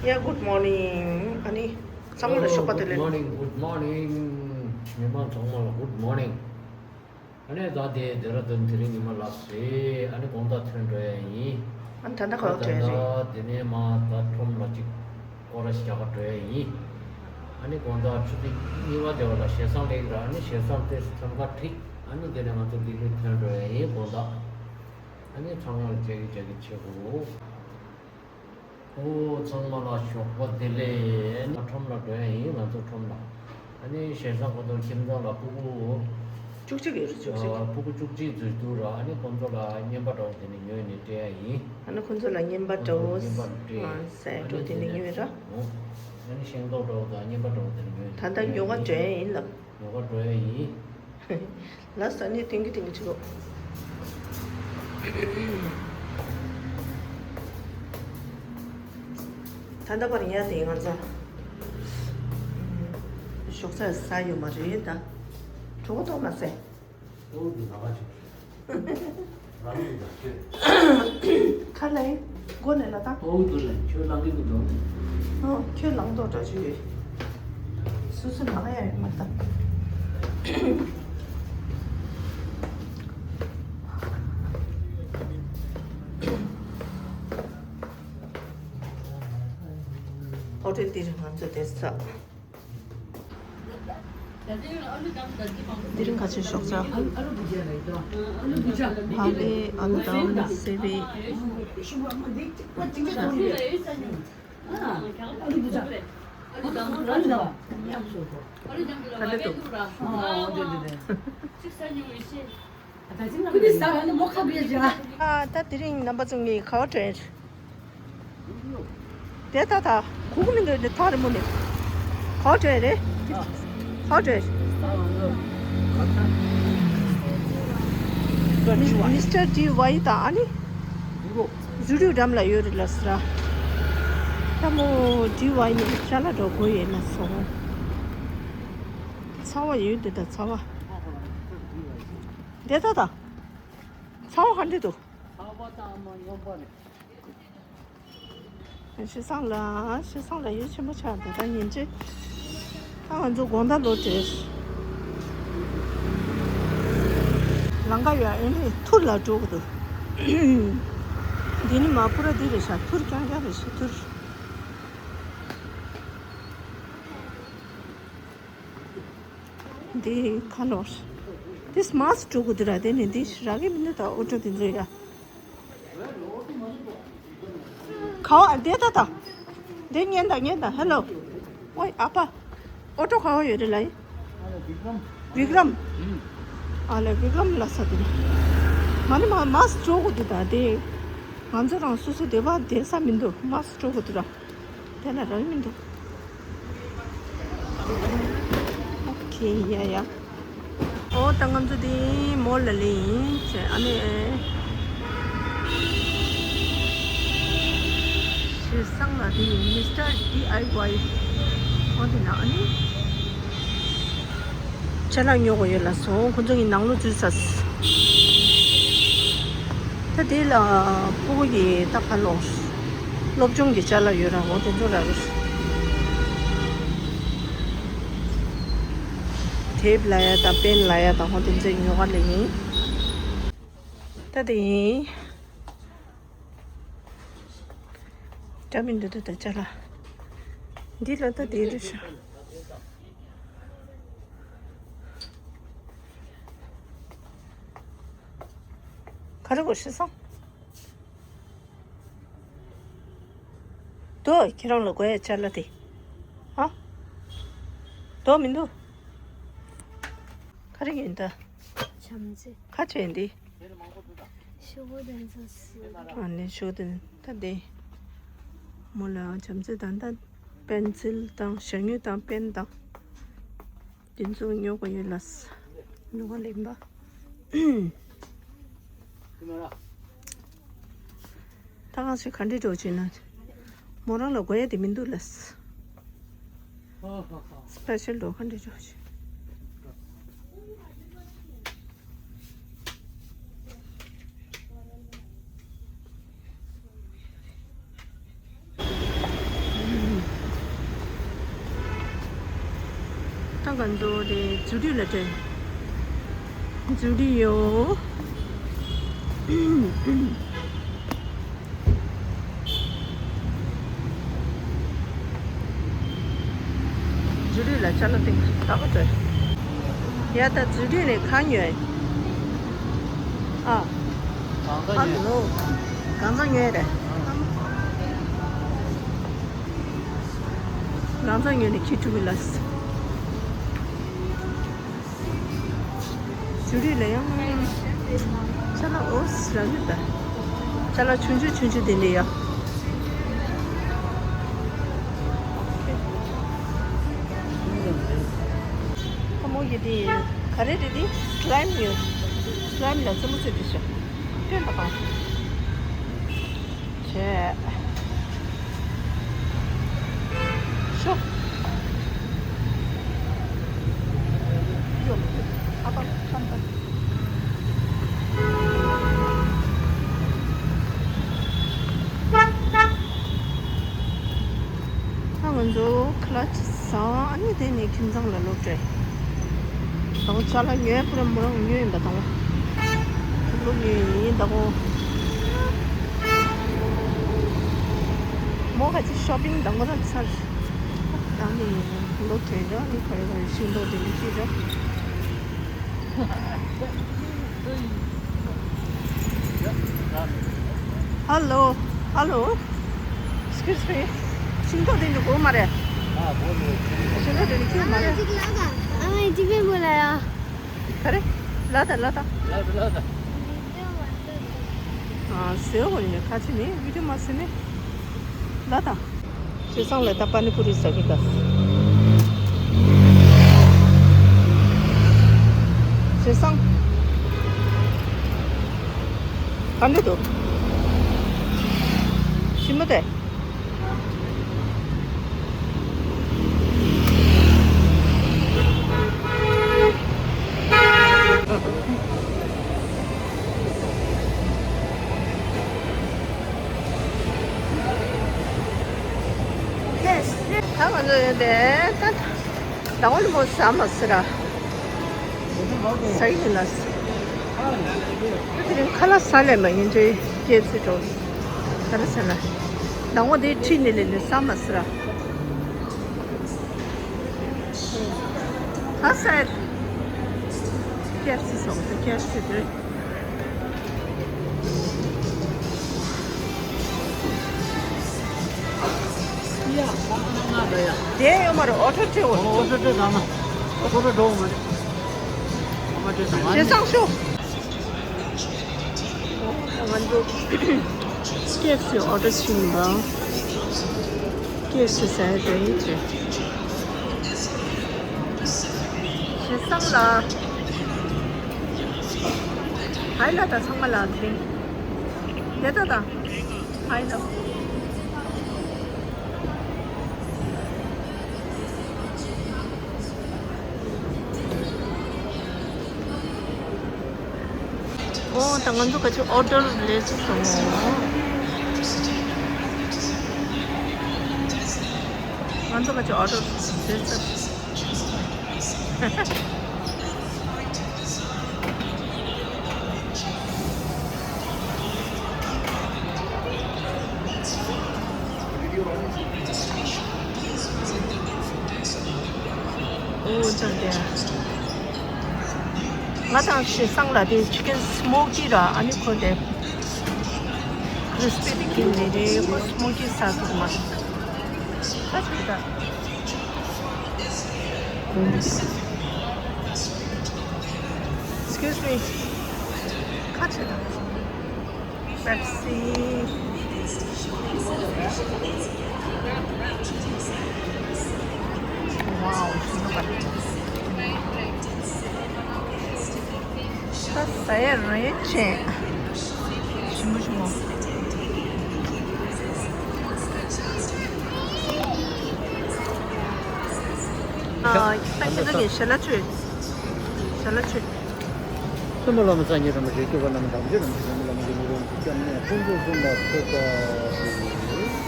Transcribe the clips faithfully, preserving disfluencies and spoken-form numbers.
Yeah, good morning. ཨ་ནི་ཚང་མ་ལ་ཞོགས་པ་བདེ་ལེགས། Good morning, good morning. མི་མང་ཚང་མ་ལ་good morning. ཨ་ནི་ད་དེ་ཌེ་ར་ཌུན་དེ་རིང་ཉི་མ་ལགས་རེད། ཨ་ནི་དགོང་དག་ཐོན་འགྲོ་ཡ་ཡིན། ཨ་ནི་ད་ལྟ་ག་པར་ཐོན་ཡ་རེད། ད་དེ་ནས་མ་ད་ཁྲོམ་ལ་ཅིག་སྐོར་ར་ཞིག་རྒྱག་ག་འགྲོ་ཡ་ཡིན། ཨ་ནི་དགོང་དག་ཆུ་ཚོད་གཉིས་པ་དེ་བ་ལ་ཞེ་སང་སླེབས་ར། ཨ་ནི་ཞེ་སང་དེ་ཐོན་ཁ་ཁྲིད། ཨ་ནི་དེ་ནས་ང་ཚོ་ལྡི་ལི་ཐོན་འགྲོ་ཡ་ཡིན་དགོང་དག། ཨ་ནི་ཚང་མ་ལ་མཇལ་གི་མཇལ་གི་བྱེད་དགོས། ཨོ་ཚང་མ་ལ་ཞོགས་པ་བདེ་ལེགས། ཨ་ནི་ཁྲོམ་ལ་འགྲོ་ཡ་ཡིན། ང་ཚོ་ཁྲོམ་ལ། ཨ་ནི་ཞེ་སང་ཁོ་ཚོ་ཁྱིམ་ཚང་ལ་སྤུ་གུ་བཅུ་གཅིག་ཡོད་རེད། བཅུ་གཅིག་ཨ་སྤུ་གུ་བཅུ་གཅིག་འཛུལ་འདུག་ར། ཨ་ནི་ཁོ་ཚོ་ལ་རྔན་པ་འདྲ་བོ་དེ་ནས་ཉོས་ནས་སྤྲད་ཡ་ཡིན། ཨ་ནི་ཁོ་ཚོ་ལ་རྔན་པ་འདྲ་བོ་ཁོ་ཚོ་ལ་རྔན་པ་སྤྲད། ཨ་ཟས་འདྲ་བོ་དེ་ནས་ཉོས་ར། ཨོ། ཨ་ནི་ཤིང་ཏོག་འདྲ་བོ་དང་རྔན་པ་འདྲ་བོ་དེ་ནས་ཉོས་ནས་ད་ལྟ་སྤྲད་ཡ་ཉོ་ག་ཡིན། འགྲོ་ཡ་ཡིན་ལབ། ཉོ་ག་འགྲོ་ཡ་ཡིན། ལ་ས་ནི་ཐེངས་གི་ཐེངས་གི་ཆུ་ལོག་ད་ལྟ་བར་ཡ་དེ་ང་ཚོ་ཞོགས་ཇ་ཟ་ཡོད་མ་རེད་ད། གྲོད་ཁོག་ལྟོགས་མ་ཟེར། ཨོ་འདི་ལ་ཁ་ཅིག་རང་གི་ཡ་ཁྱོད། ཁ་ལས་མགོ་ནས་ལ་ད། ཨོ་འདི་ལ་ཁྱོད་ལང་གི་འདུག་འགྲོ། ཨོ་ཁྱོད་ལང་དོ་འདྲ་ཅིག་ཡོད། སོ་སོ་ལང་ཡ་ཡོད་མ་ད། ཧོ་ཊེལ་འདིར་ང་ཚོ་བསྡད་ས། འདི་རིང་ག་ཚོད་ཞོགས་ཇ། ཧ་ལས་ཨ་ལུ་དང་སེ་བའི་ཁ་འདི་འདུག་ཨ་ད་དེ་རིང་རྣམ་པ་ཚོ་ངས་ག་བ་དྲན། དེ་ད་ད་གུག་མི་འདུག་འདི་ཐག་རིང་མོ་ནས་ག་བ་དྲན་རེད། ག་བ་དྲན། མི་སི་ཊར་ཌི་ཝའི་དང་ཨ་ནི་ཟུ་རུ་འགྲམ་ལ་ཡོད་རེད་ལ་སི་ར། ད་མོ་ཌི་ཝའི་ནས་ཅ་ལག་འགྲོ་དགོས་ཡོད་ན་སོང་། ཚ་བ་ཡོད་འདི་ད་ཚ་བ། འདི་ད་ད་ཚ་བ་ག་འདྲ་འདུག་ཚ་བ་དང་མ་སྙོམས་པ་རེད། ཞེ་སང་ལ་ཞེ་སང་ལ་ཡུལ་ཆེན་པོ་ཆགས་འདུག་ད་ཉིན་ཅིག་ད་ང་ཚོ་དགོང་དག་ལོག་འགྲོ། ལམ་ཁ་ཡོད་ཨེ་ནི་ཐུར་ལ་འགྲོ་གི་འདུག་འདི་ནི་མ་ཕུ་ར་འདི་རེད་ཤག་ཐུར་རྐྱང་རྐྱང་རེད་ཤག་ཐུར། འདི་ཁ་ལོར། འདི་མར་འགྲོ་གི་འདུག་ར། དེ་ནི་འདི་རག་གི་མི་འདུག་ད་ཨོ་ཊོ་དེ་ཚོ་ཡ། ག་བ་དེ་ད་ད། འདི་ཉན་ད་ཉན་ད་ཧེ་ལོ། ཨོའི་ཨ་ཕ། ཨོ་ཊོ་ག་བ་ཡོད་རེད་ལ་ཡིན། བི་ཀྲམ། ཨ་ལེ་བི་ཀྲམ་ལ་ས་དེ་ནི། མ་ནི་མ་མར་འགྲོ་གི་འདུག་ད་དེ། ང་ཚོ་རང་སོ་སོ་སྡོད་པ་བསྡད་ས་མི་འདུག་མར་འགྲོ་གི་འདུག་ར། དེ་ལ་རང་མི་འདུག་ཨོ་ཁེ་ཡ་ཡ། ཨོ་ད་ང་ཚོ་དེ་མོལ་ལ་ལེ་ཡིན་ཅེ་ཨ་ནེ། ཞེ་སང་ལ་དེ་མི་སི་ཊར་ཌི་ཨའི་ཝའི། ཨོ་དེ་ན་ཨ་ནེ། ཅ་ལག་ཉོ་དགོས་ཡོད་ལ་སོང་། ཁོ་ཚོ་གི་ནང་ལོགས་འཛུལ་ཚར། ད་དེ་ལ་ཕྲུ་གུ་གི་ད་ཁ་ལོ་སློབ་སྦྱོང་གི་ཅ་ལག་ཡོད་ར། འོ་དེ་ཚོ་རག་གི་རེད། དེབ་ལ་ཡ་དང་པེན་ལ་ཡ་དང་འོ་དེ་ཚོ་ཉོ་ག་ལ་ཡིན། ད་དེ་ཡིན། འདྲ་མི་འདུག་ད་ད་ཅ་ལག་འདི་ལ་ད་དེ་རེད་ཤག་ག་རེ་དགོས་ཤེས་སོང་། དོ་ཁྱེད་རང་ལ་དགོས་ཡ་ཅ་ལག་དེ། ཨ། དོ་མི་འདུག་ག་རེ་ཡིན་ད། བྱམས་བརྩེ། ཁ་ཆེ་འདི། ཤོག་བུ་དེ་ཚོ་སུ། ཨ་ནི་ཤོག་དེ་ད་དེ། མོ་ལ་བྱམས་བརྩེ་དང་ད་པེན་སིལ་དང་ཞལ་ངོས་དང་པེན་དང་། དེ་ཚོ་ཉོ་དགོས་ཡོད་ལ། ཉོ་ག་ལེན་པ། ད་གང་ཞིག་ག་འདྲས་འགྲོ་བྱེད་ན། མོ་རང་ལ་དགོས་ཡ་དེ་མི་འདུག་ལ། སི་པེ་ཤལ་འགྲོ་ག་འདྲས་འགྲོ་བྱེད། ང་ཚོ་དེ་རྫུ་འཕྲུལ་ལ་འགྲོ། རྫུ་འཕྲུལ་ཡོད། རྫུ་འཕྲུལ་ལ་ཅ་ལག་སྟེང་ད་ག་འགྲོ། ཡ་ད་རྫུ་འཕྲུལ་ནས་གང་ཉོས། ཨ། གང་ཚ་ཉོས། ཨ་ལོ། གང་ཚ་ཉོས་རེད། གང་ཚ་ཉོས་ནས་ཁྱི་ཕྲུ་གུ་ལ། ཟུར་རིས་ལ་ཡང་ཅ་ལག་ཨོ་ཟ་ནི་ད། ཅ་ལག་ཆུང་ཆུང་ཆུང་ཆུང་དེ་འདྲ་ཡ། ཁོ་མོ་གི་དེ་ག་རེ་རེད་དེ། སི་ལའིམ་ཡོད། སི་ལའིམ་ལ་རྩེད་མོ་རྩེ་དེ་ཤོག་སྟོན་པ་དང་། བྱས། ཤོག་ཡོ། ཨ་ཕ་ཁམས་པ། ཨ་ང་ཚོ་ཁ་ལག་ཅིག་ཟ། ཨ་ནི་དེ་ནས་ཁྱིམ་ཚང་ལ་ལོག་འགྲོ། དང་པོ་ཅ་ལག་ཉོས་པོ་ར་མོ་རང་ཉོས་ཡིན་པ་དང་པོ། ལོ་ཉོས་ཡིན་དང་པོ། མོ་ཁ་ཅིག་ཤོ་པིང་དང་པོ་ར་ཚར། ད་ནི་ལོ་དྲན་ར་ནི་ག་རེ་ག་རེ་ཤིང་ཏོག་དེ་འདྲ་ཅིག་ར། Hello, hello. Excuse me. ཤིང་ཏོག་དེ་འདྲ་དགོས་མ་རེད། ཨ་དགོས་མ་རེད། ཤིང་ཏོག་དེ་འདྲ་ཁྱོད་མ་རེད། ཨ་ཅིག་ལ་ད། ཨ་ཅིག་པའི་མོ་ལ་ཡ། ག་རེ། ལ་ད་ལ་ད། ལ་ད་ལ་ད། ཨ་ཟེར་བ་ཡིན་ཁ་ཆེ་ནི་བི་ཌིའོ་མ་ཟེར་ནི། ལ་ད། བྱས་ཙང་ལ་ད་པ་ནི་པུ་རི་ཟ་གི་ད། བྱས་ཙང་། ག་འདྲ་འདུག་ཞིམ་པོ་དེ། ད་ང་ཚོ་ཡོད་དེ་ད། ཟླ་བ་ནི་མོ་ཟ་མ་ཟེར་ར། ཟ་ཡི་ལ། དེ་རིང་ཁ་ལག་ཟ་ལས་མ་ཡིན་དུས་སྐྱེས་ཚེ་འགྲོ། ག་རེ་ཟེར་ན། ཟླ་བ་དེ་ཁྲིད་ནས་ལས་ནས་ཟ་མ་ཟེར་ར། ཨ་ཟེར། ཀེ་ཨེཕ་སི་སོང་ཟེར་ཀེ་ཨེཕ་སི་དེ། དེ་ཡོད་མ་རེད། ཨོ་ཊོ་ཊེ་འོ། ཨོ་ཊོ་ཊེ་དང་ན། ཨོ་ཊོ་ཊེ་འགྲོ་མ་རེད། ཨོ་ཊོ་ཊེ་དང་ན། བྱས་ཙང་ཤོག་ང་ཚོ་ཀེ་ཨེཕ་སི་ཨོ་ཊོ་ཕྱིན་པ། ཀེ་ཨེཕ་སི་ཟ་ཡ་དེ་ཡིན་ཚེ། བྱས་ཙང་ལ། ཧའི་ལ་ད་ཚང་མ་ལ་དེ་རིང་། དེ་ད་ད། ཧའི་ལ། ཨོ་ད་ང་ཚོ་ག་ཅིག་ཨོ་ཌར་ལས་སོང་། ང་ཚོ་ག་ཅིག་ཨོ་ཌར་ལས་སོང་། ཨོ་ཅང་ཏེ། ང་དང་ཞེ་སང་ལ་དེ་ཅི་ཀན་སི་མོ་ཀི་ར། ཨ་ནི་ཁོ་དེ་ཀྲིས་པི་དེ་ཀིན་ནི་རེད། ཁོ་སི་མོ་ཀི་ཟ་ཐུབ་མ། ཁ་ཆུ་ད། Excuse me. ཁ་ཆུ་ད། Pepsi. Wow, ཤིང་ཏོག་པ། ད་ཟ་ཡ་རེད་ཅེས། ཞིམ་པོ་ཞིམ་པོ། ཨ། ད་ཁྱེད་ཚོ་གི་ཞལ་ལག་མཆོད། ཞལ་ལག་མཆོད། བཙུན་མ་སློབ་མ་སངས་རྒྱས་བསམ་པ་རྗེས་འཇུག་པ་རྣམས་དང་། རྗེ་རིན་པོ་ཆེ་བྱོན་པ་བླ་མ་མགོན་པོའི་རིན་པོ་ཆེ་སྐྱབས་གནས་ཕུན་ཚོགས་གསུམ་ལ་ཕེབས་པ་ཞིག་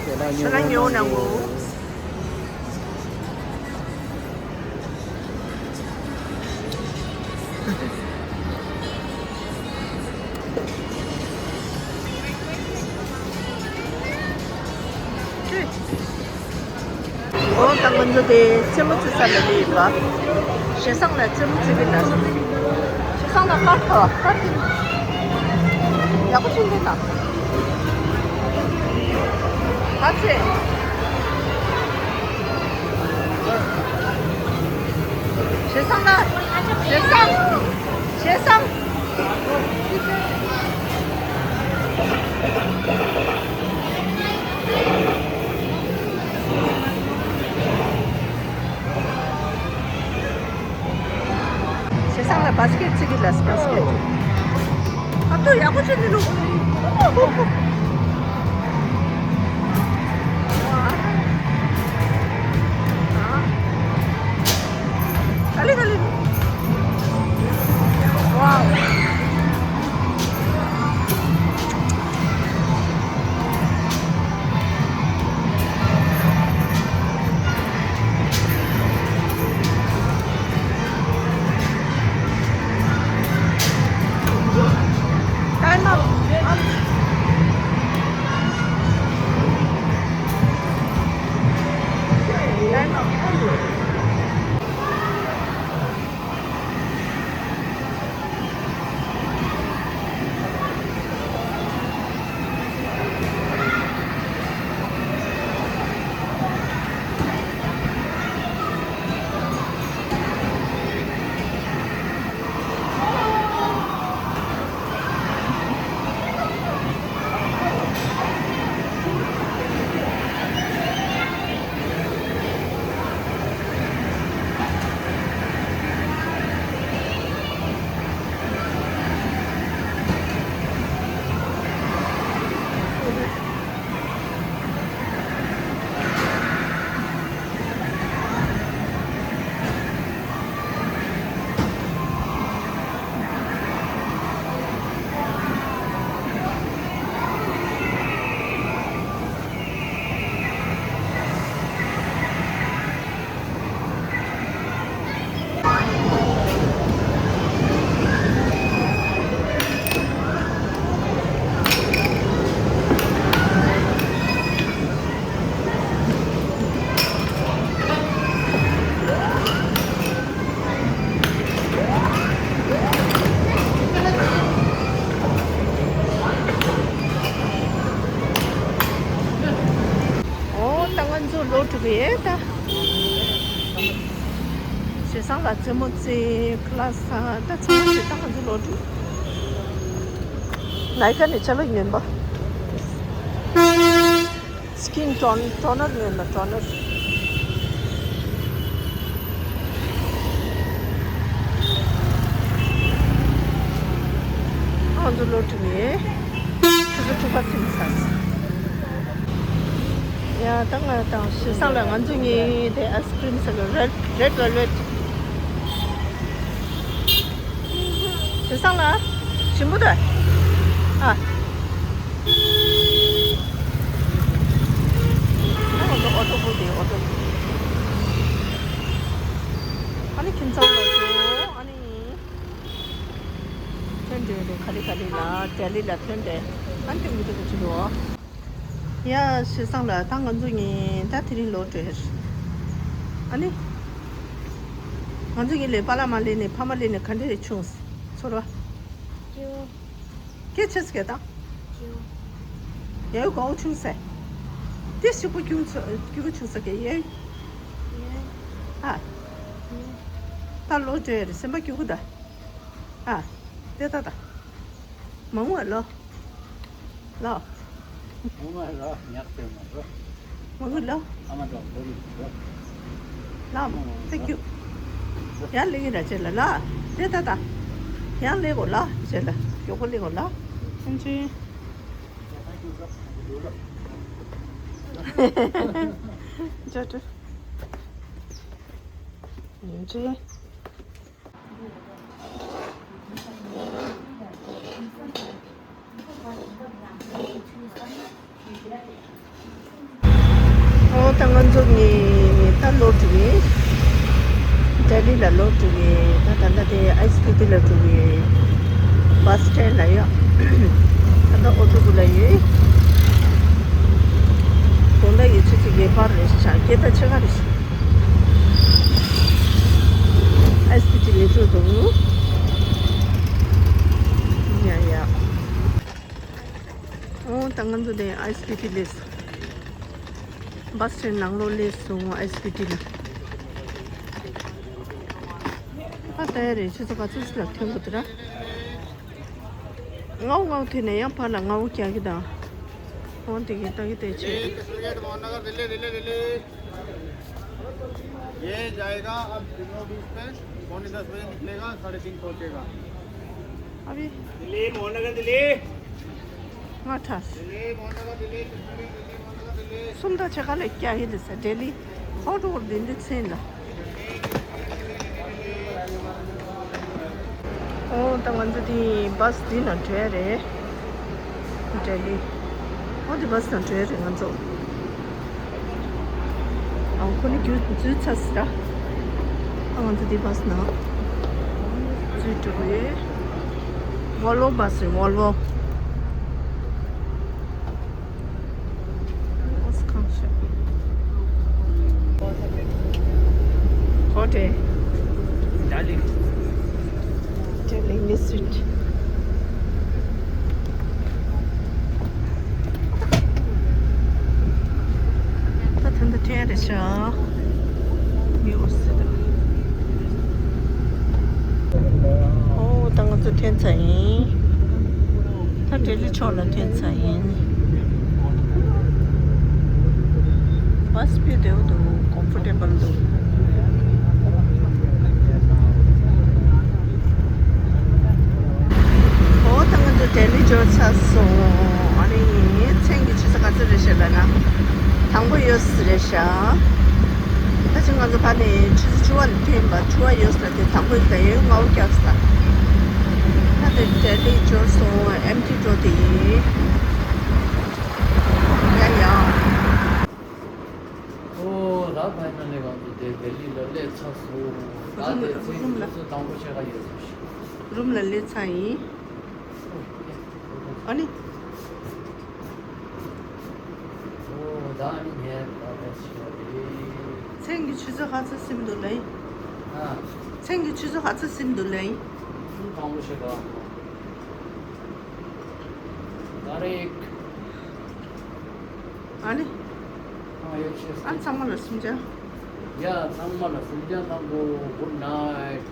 ཞལ་ལག་ཉོ་ཞལ་ལག་ཉོ་གནང་གོ། འོ་ད་ང་ཚོ་དེ་རྩེད་མོ་རྩེ་ས་ལ་ལས་ཡིན་པ། ཞེ་སང་ལ་རྩེད་མོ་རྩེ་གི་ལ། ཞེ་སང་ལ་ཀར་ཐོ་ཀར་ཐོ། ཡག་པོ་བྱུང་འདུག་ན། ཨ་ཙི། ཞེ་སང་ལ། ཞེ་སང་། ཞེ་སང་། ཞེ་སང་ལ་བཱ་སི་ཀེ་ཊི་རྩེ་གི་ལ། བཱ་སི་ཀེ་ཊི། ཨ་ཏོ་ཡག་པོ་བྱས་ནས་ལོ། ཨ་ལེ་ཨ་ལེ། ཝའོ། Time up. Time up. འོ་ད་ང་ཚོ་ལོག་འགྲོ་གི་ཡོད་ད། ཞེ་སང་ལ་རྩེད་མོ་རྩེ་ཁ་ལག་ཟ་ད་རྩེད་མོ་རྩེ་ད་ང་ཚོ་ལོག་འགྲོ། ནའི་ཀ་ནས་ཅ་ལག་ཉོས་པ། སི་ཀིན་ཊོན་ཊོ་ནར་ཉོས་པ་ཊོ་ནར། ང་ཚོ་ལོག་འགྲོ་གི་ཡོད། ཆུ་ཚོད་དྲུག་པ་ཐིམ་ས། ཡ་ད་ང་དང་ཞེ་སང་ལ་ང་ཚོ་གཉིས་དེ་ཨའི་སི་ཀྲིམ་ཟ་གི་རེཌ་རེཌ་ཝེལ་ཝེཊ། ཞེ་སང་ལ་ཞིམ་པོ་ད། ཨ། ཨ་ང་ཚོ་ཨོ་ཊོ་བུ་དེ་ཨོ་ཊོ་བུ། ཨ་ནི་ཁྱིམ་ཚང་ལ་འགྲོ་ཨ་ནི། ཐོན་འདྲེ་རེ་ག་ལེ་ག་ལེ་ལ་ལྡི་ལི་ལ་ཐོན་འདྲེ། ཨན་ཏེ་མི་ཏེ་ག་ཅི་རོ། ཡ་ཞེ་སང་ལ་ད་ང་ཚོ་གཉིས་ད་དེ་རིང་ལོག་འགྲོ་ཡ་རེད། ཨ་ནི། ང་ཚོ་གཉིས་ལས་པཱ་ལགས་མ་ལེན་ནས་ཕ་མ་ལེན་ནས་ག་འདྲས་བྱུང་ཚོར་བ། སྐྱིད་པོ། སྐད་ཆ་ཟེར་གི་ད། སྐྱིད་པོ། ཡ་ཡོ་གའོ་བྱུང་ཟེར། དེ་ཞིག་པོ་སྐྱིད་པོ་ཚོ་སྐྱིད་པོ་བྱུང་ཟེར་གི་ཡ་ཡོ། ཡ། ཨ། ཡ། ད་ལོག་འགྲོ་ཡ་རེད་སེམས་པ་སྐྱིད་པོ་ད། ཨ། དེ་ད་ད། མང་བ་ལོ། ལོ། མང་བ་ལོ་ཉག་པའི་མ་ལོ། མང་བ་ལོ། ཨ་མ་ལོ་བོ་ལི་ལོ། ལོ། ཐེང་ཀྱུ། ཡར་ལེན་གྱི་ར་བྱེད་ལ་ལ། དེ་ད་ད། ཡར་ལེན་གོ་ལ་བྱེད་ལ། མགྱོགས་པོ་ལེན་གོ་ལ། ཐེང་ཀྱུ། ཇོ་ཏུ། ཐེང་ཀྱུ། ཨོ་ད་ང་ཚོ་ནི་ད་ལོག་འགྲོ་གི། ལྡི་ལི་ལ་ལོག་འགྲོ་གི། ད་ད་ལྟ་དེ་ཨའི་སི་བི་ཊི་ལ་འགྲོ་གི། བྷ་སི་སི་ཊེན་ལ་ཡོད། ད་ལྟ་ཨོ་ཊོ་བུ་ལ་ཡོད། དགོང་དག་ཡོད་ཚད་ཀྱི་ངེས་པར་རེད་ཤག་སྐད་ད་ཆེ་ག་རེད་ཤག་ཨའི་སི་བི་ཊི་སླེབས་སོང་། བཱས་སི་ཊེན་ནང་ལོགས་སླེབས་སོང་། ཨའི་སི་བི་ཊི་ལ། ཨ་ད་ཡ་རེད། ཆུ་ཚོད་ག་ཚོད་ལ་ཐོན་དགོས་འདུག་ར། ལྔ་བོ་ལྔ་བོ་ཐོན་ནས་ཡང་ཕར་ལ་ལྔ་བོ་རྒྱག་གི་དང་། འོ་དེ་གི་ལྟ་གི་བལྟས་བྱས། ये जाएगा अब दिल्ली बीच पे, पौने दस बजे निकलेगा, साढ़े तीन पहुंचेगा। अभी दिल्ली मोहननगर दिल्ली। ང་ཁྲ། दिल्ली मोहननगर दिल्ली, दिल्ली मोहननगर दिल्ली। སུམ་ད་ཆ་ག་ལ་ཀྱ་ཧི་ལི་ས་ལྡི་ལི་ཧོ་ཏོ་ལྡི་ལི་ཚན་ལ། ཨོ་ད་ང་ཚོ་དེ་བཱས་འདི་ནང་འགྲོ་ཡ་རེད། ལྡི་ལི། ཨོ་དེ་བཱས་ནང་འགྲོ་ཡ་རེད་ང་ཚོ། ཨ་ཁོ་ནི་རྒྱུ་འཛུལ་ཚར་སི་ད། ཨ་ང་ཚོ་དེ་བཱས་ནང་འཛུལ་འགྲོ་གི་ཡོད། ཝོལ་ཝོ་བཱས་རེད། ཝོལ་ཝོ། ཨོ་སི་ཁང་ཤག་ཧོ་ཊེལ། ད་ལི། ད་ལི་ནི་སུ་ཊི། ད་ད་ད་ཐོན་རེད་ཤག་མི་འོ་སི་ད། ཨོ་ད་ང་ཚོ་ཐོན་ཚར་ཡིན། ད་ལྡི་ལི་ཕྱོགས་ལ་ཐོན་ཚར་ཡིན། བཱས་དཔེ་བདེ་པོ་འདུག་ཀོམ་ཕོར་ཊེ་བལ་འདུག་ཨོ་ད་ང་ཚོ་ལྡི་ལི་འབྱོར་ཚར་སོང་། ཨ་ནི་མཚན་གྱི་ཆུ་ཚོད་ག་ཚོད་རེད་ཤག་ལབ་ན། དང་པོ་ཡོལ་སི་རེད་ཤག་ད་ཅི་ང་ཚོ་ཕ་ནས་ཆུ་ཚོད་བཅུ་པ་ལ་ཐོན་པ། བཅུ་པ་ཡོལ་སི་ལ་དེ་དང་པོ་ཡིན་ད་ཡོད་ལྔ་པོ་རྒྱག་ས། ད་དེ་ལྡི་ལི་འབྱོར་སོང་། ཨེམ་ཊི་འགྲོ་དེ་ཡིན། ཡ་ཡ། ཨོ་ད་ཕ་ནས་ང་ཚོ་དེ་ལྡི་ལི་ལ་སླེབས་ཚར་སོང་། ད་རུམ་དེ་ཚེ་རུམ་ལ་ཆུ་ཚོད་དང་པོ་ཤ་ཁ་ཡོད་སོང་། རུམ་ལ་སླེབས་ཚར་ཡིན། ཨ་ནི། ཨོ་ད་ནི་ངས་ད་ལྟ་ཞིག་རེད། མཚན་གྱི་ཆུ་ཚོད་ག་ཚོད་ཟིན་འདུག་ལབ་ཡིན། ཨ། མཚན་གྱི་ཆུ་ཚོད་ག་ཚོད་ཟིན་འདུག་ལབ་ཡིན། ཨུམ་གང་པོ་ཞིག་ག་ད་རེད། ཨ་ནི། ཨ་ཡོད་ཤེས། ཨ་ཚང་མ་ལ་སུམ་ཅ། ཡ་ཚང་མ་ལ་སུམ་ཅ་དང་པོ། Good night.